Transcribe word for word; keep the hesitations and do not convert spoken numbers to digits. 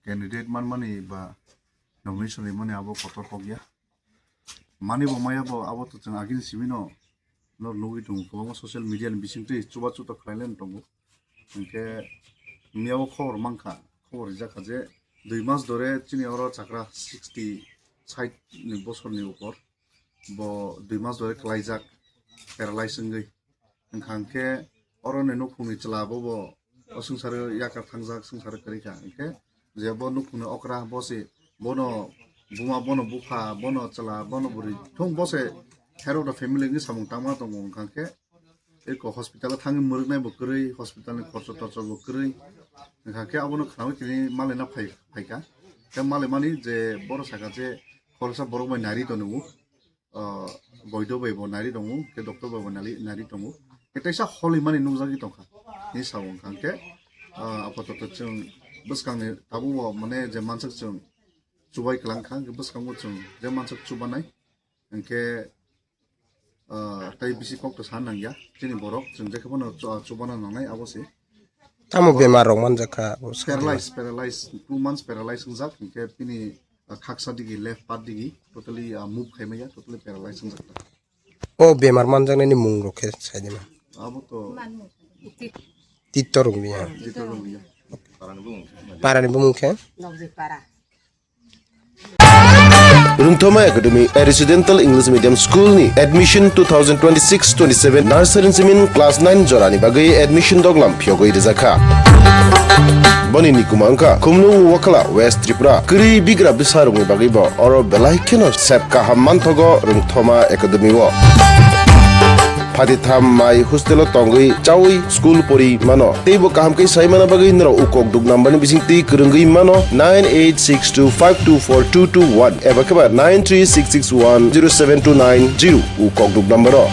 candidate manmani ba nomination rimani abo kotor kok ya. Mani bo maya bo abo to chwng agini simi no, no nugwi tongo kwbangma social media ni bisingtwi chuba chuto khlailai tongo. Hinkhe miyao khobor mankha, khobor rijak kha je dui mas dore chini oro chakra sixty, sait ni bosor ni upor bo dui mas dore klaijak, paralyze wngwi. Wngkha hinkhe oro ni nukhungni chwla bo bo o swngcharo yakar thangjak, swngcharo kwrwi kha. Hinkhe je bo nukhungni okra bo se bono buma, bono bupha, bono chwla, bono bwrwi thung bo se hero da family ni samung tangma tongo. Wngkha hinkhe eko hospital o thangwi mwrwknai bo kwrwi, hospital ni khorcho torcho bo kwrwi. Wngkha hinkhe abono khnaui tini malaina phai, phaikha. Khe malaimani je boro sakha je khoroksa borok bai nari tongo. Ah, boido bai bo nari tongo, khe doctor bai bo nari, nari tongo. Khe teisa holi mani nukjagwi tongkha. Ni sao wngkha khe, ah, apatot chwng bwskangni tabuk bo mane je mansak chwng chubai kwlang kha, khe bwskango chwng je mansak chubanai. Hinkhe, ah, tai bisi kok to san nangya. Chini borok chwng je kheno chu-, chubana nangnai abo se. Tamo bemar rok manjak kha, abo sakhe. Paralyze, paralyze, two months paralyze wngjak, hinkhe bini, uh, khaksa digi, left part digi, totally, uh, move khaimaya, totally paralyze wngjak. O bemar manjaknani mung rok khe saidi ma. Abo to Titto rok ni ya. Titto rok ni ya. Parani bumung khe? Nokjwk para. Rungthoma Academy, a residential English medium school ni admission two thousand twenty-six twenty-seven nursery simin class nine jorani bagwi admission doglam phiyogwi rijakha. Boni nikuma wngkha Khumlung Wakhala, West Tripura. Kwrwi bigra bwsarokni bagwi bo oro belai kheno sep kaham manthogo Rungthoma Academy o. Phatitham mai hostel o tongwi chawi school pori mano. Teibo kaham khe sai mana bagwi norok ukok duk number ni bising twi kwrwngwi mano nine eight six two five two four two two one eba khe ba nine three six six one zero seven two nine zero ukok duk number o.